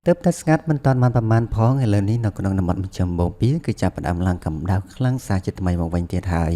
ទើបតែស្ងាត់មិនទាន់បានប្រមាណផងឥឡូវនេះនៅក្នុងតំបន់មជ្ឈិមបូព៌ាគឺចាប់ផ្ដើមឡើងកម្ដៅខ្លាំងសាជាថ្មីមកវិញទៀតហើយ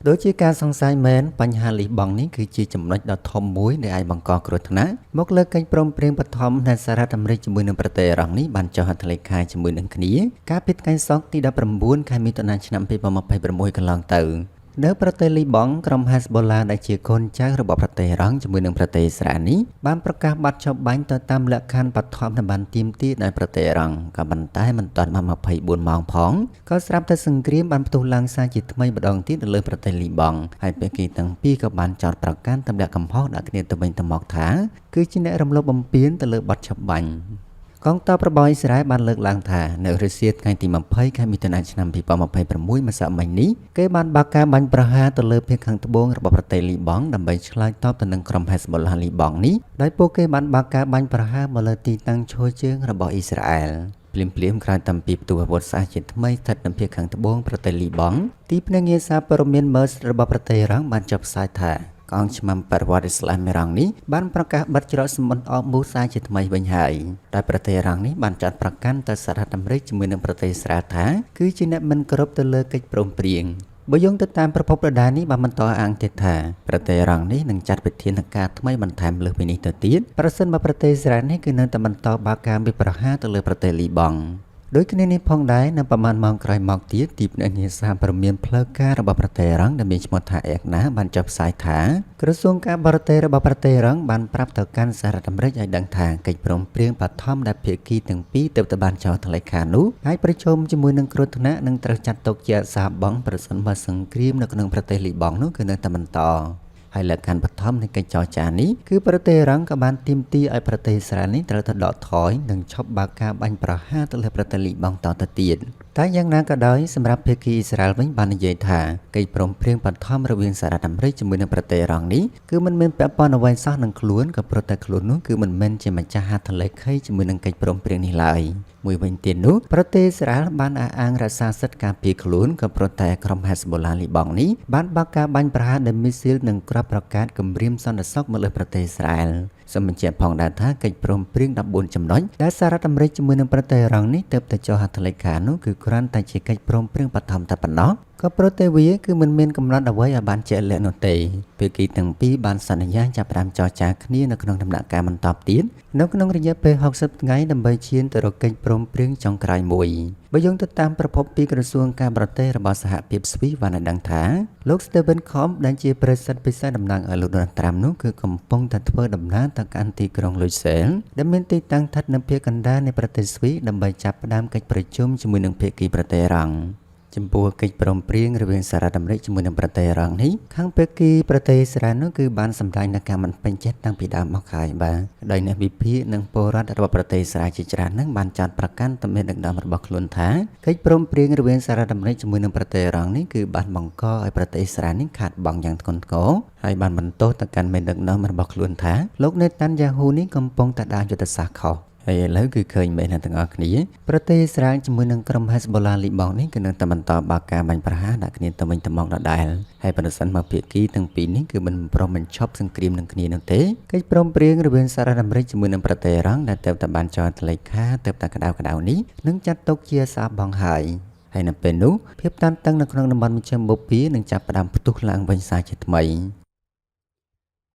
។ដូចជាការសង្ស័យមែនបញ្ហាលីបង់នេះគឺជាចំណុចដ៏ធំមួយដែលអាចបង្កគ្រោះថ្នាក់មកលើកិច្ចព្រមព្រៀងបឋមដែលសហរដ្ឋអាមេរិកជាមួយនឹងប្រទេសអឺរ៉ុបនេះបានចុះហត្ថលេខាជាមួយនឹងគ្នាកាលពីថ្ងៃសុក្រទី19ខែមិថុនាឆ្នាំ2026កន្លងទៅ។នៅប្រទេសលីបង់ក្រុមហេសបូឡាដែលជាកូនចៅរបស់ប្រទេសអ៊ីរ៉ង់ជាមួយនឹងប្រទេសអ៊ីស្រាអែលនេះបានប្រកាសប័ណ្ណឈប់បាញ់ទៅតាមលក្ខខណ្ឌបឋមដែលបានទាមទារដោយប្រទេសអ៊ីរ៉ង់ក៏ប៉ុន្តែមិនទាន់បាន24ម៉ោងផងក៏ស្រាប់តែសង្គ្រាមបានផ្ទុះឡើងសាជាថ្មីម្ដងទៀតនៅលើប្រទេសលីបង់ហើយភាគីទាំងពីរក៏បានចោទប្រកាន់ទម្លាក់កំហុសដាក់គ្នាទៅវិញទៅមកថាគឺជាអ្នករំលោភបំពានទៅលើបទឈប់បាញ់។កងទ័ពរបស់អ៊ីស្រាអែលបានលើកឡើងថានៅរុស្ស៊ីថ្ងៃទី20ខែមិថុនាឆ្នាំ2026ម្សិលមិញនេះគេបានបើកការបាញ់ប្រហារទៅលើភាគខាងត្បូងរបស់ប្រទេសលីបង់ដើម្បីឆ្លើយតបទៅនឹងក្រុមហេសបូឡាលីបង់នេះដោយពួកគេបានបើកការបាញ់ប្រហារមកលើទីតាំងឈរជើងរបស់អ៊ីស្រាអែល។ភ្លាមភ្លាមក្រោយតាំងពីផ្ទុះអាវុធសាជាថ្មីស្ថិតនៅភាគខាងត្បូងប្រទេសលីបង់ទីភ្នាក់ងារសារព័ត៌មាន MERS របស់ប្រទេសអ៊ីរ៉ង់បានចុះផ្សាយថាកងឆ្មាំបរិវត្តអ៊ីស្លាមអ៊ីរ៉ង់នេះបានប្រកាសបិទច្រកសមុទ្រអមូសាជាថ្មីវិញហើយដោយប្រទេសអ៊ីរ៉ង់នេះបានចាត់ប្រកាន់ទៅសហរដ្ឋអាមេរិកជាមួយនឹងប្រទេសអ៊ីស្រាអែលថាគឺជាអ្នកមិនគោរពទៅលើកិច្ចព្រមព្រៀង។បើយោងទៅតាមប្រភពដដែលនេះបានបន្តអាងទៀតថាប្រទេសអ៊ីរ៉ង់នេះនឹងចាត់វិធានការថ្មីបន្ថែមលើសពីនេះទៅទៀតប្រសិនបើប្រទេសអ៊ីស្រាអែលនេះគឺនៅតែបន្តបើកការវាយប្រហារទៅលើប្រទេសលីបង់។ដូចគ្នានេះផងដែរនៅប្រហែលម៉ោងក្រោយមកទៀតទីភ្នាក់ងារសារព័ត៌មានផ្លូវការរបស់ប្រទេសអ៊ីរ៉ង់ដែលមានឈ្មោះថាអេកណាបានចុះផ្សាយថាក្រសួងការបរទេសរបស់ប្រទេសអ៊ីរ៉ង់បានប្រាប់ទៅកាន់សហរដ្ឋអាមេរិកឲ្យដឹងថាកិច្ចព្រមព្រៀងបឋមដែលភាគីទាំងពីរទើបតែបានចុះហត្ថលេខានោះអាចប្រឈមជាមួយនឹងគ្រោះថ្នាក់និងត្រូវចាត់ទុកជាសាបង់ប្រសិនបើសង្គ្រាមនៅក្នុងប្រទេសលីបង់នោះគឺនៅតែបន្ត។ហើយលក្ខខណ្ឌបឋមនៃកិច្ចចរចានេះគឺប្រទេសអ៊ីរ៉ង់ក៏បានទាមទារឲ្យប្រទេសអ៊ីស្រាអែលនេះត្រូវតែដកថយនិងឈប់បើកការបាញ់ប្រហារទៅលើប្រទេសលីបង់តទៅទៀត។តែយ៉ាងណាក៏ដោយសម្រាប់ភាគីអ៊ីស្រាអែលវិញបាននិយាយថាកិច្ចព្រមព្រៀងបឋមរវាងសហរដ្ឋអាមេរិកជាមួយនឹងប្រទេសអ៊ីរ៉ង់នេះគឺមិនមានពាក់ព័ន្ធអ្វីសោះនឹងខ្លួនក៏ព្រោះតែខ្លួននោះគឺមិនមែនជាម្ចាស់ហត្ថលេខីជាមួយនឹងកិច្ចព្រមព្រៀងនេះឡើយ។មួយវិញទៀតនោះប្រទេសអ៊ីស្រាអែលបានអះអាងរក្សាសិទ្ធិការពារខ្លួនក៏ព្រោះតែក្រុមហេសបូឡាលីបង់នេះបានបើកការបាញ់ប្រហារដោយមីស៊ីលនិងគ្រាប់រ៉ុកែតគំរាមសន្តិសុខមកលើប្រទេសអ៊ីស្រាអែល។សូមបញ្ជាក់ផងដែរថាកិច្ចព្រមព្រៀង14ចំណុចដែលសហរដ្ឋអាមេរិកជាមួយនឹងប្រទេសអ៊ីរ៉ង់នេះទើបតែចុះហត្ថលេខានោះគឺគ្រាន់តែជាកិច្ចព្រមព្រៀងបឋមតែប៉ុណ្ណោះក៏ព្រោះតែវាគឺមិនមានកំណត់អ្វីឲ្យបានជាក់លាក់នោះទេ។ភាគីទាំងពីរបានសន្យាចាប់ផ្ដើមចរចាគ្នានៅក្នុងដំណាក់កាលបន្តទៀតនៅក្នុងរយៈពេល60ថ្ងៃដើម្បីឈានទៅរកកិច្ចព្រមព្រៀងចុងក្រោយមួយ។បើយោងទៅតាមប្រភពពីក្រសួងការបរទេសរបស់សហភាពស្វីសបានឲ្យដឹងថាលោក Steven Com ដែលជាប្រសិទ្ធពិសេសតំណាងឲ្យលោក Donald Trump នោះគឺកំពុងតែធ្វើដំណើរទៅកាន់ទីក្រុងលុយសែលដែលមានទីតាំងស្ថិតនៅភាគកណ្ដាលនៃប្រទេសស្វីសដើម្បីចាប់ផ្ដើមកិច្ចប្រជុំជាមួយនឹងភាគីប្រទេសអ៊ីរ៉ង់។ ចំពោះកិច្ចព្រមព្រៀងរវាងសហរដ្ឋអាមេរិកជាមួយនឹងប្រទេសអ៊ីរ៉ង់នេះខាងភាគីប្រទេសអ៊ីស្រាអែលនោះគឺបានសម្ដែងនូវការមិនពេញចិត្តតាំងពីដើមមកហើយបាទដោយអ្នកវិភាគនិងពលរដ្ឋរបស់ប្រទេសអ៊ីស្រាអែលជាច្រើននឹងបានចាត់ប្រកាន់ទំនាក់ទំនងរបស់ខ្លួនថាកិច្ចព្រមព្រៀងរវាងសហរដ្ឋអាមេរិកជាមួយនឹងប្រទេសអ៊ីរ៉ង់នេះគឺបានបង្កឲ្យប្រទេសអ៊ីស្រាអែលនេះខាតបង់យ៉ាងធ្ងន់ធ្ងរហើយបានបន្ទោសទៅកាន់មេដឹកនាំរបស់ខ្លួនថាលោកនេតាន់យ៉ាហ៊ូនេះកំពុងតែដើរយុទ្ធសាស្ត្រខុសហើយឥឡូវគឺឃើញមែនណាទាំងអស់គ្នាប្រទេសអ៊ីស្រាអែលជាមួយនឹងក្រុមហេសបូឡាលីបង់នេះគឺនឹងតែបន្តបើកការបាញ់ប្រហារដាក់គ្នាទៅវិញទៅមកដដែលហើយប្រសិនបើភាគីទាំងពីរនេះគឺមិនព្រមបញ្ឈប់សង្គ្រាមនឹងគ្នានោះទេកិច្ចព្រមព្រៀងរវាងសហរដ្ឋអាមេរិកជាមួយនឹងប្រទេសអ៊ីរ៉ង់ដែលទើបតែបានចុះហត្ថលេខាទើបតែក្តៅក្តៅនេះនឹងចាត់ទុកជាសាបងហើយហើយនៅពេលនោះភាពតានតឹងនៅក្នុងតំបន់មជ្ឈិមបូព៌ានឹងចាប់ផ្ដើមផ្ទុះឡើងវិញសាជាថ្មី។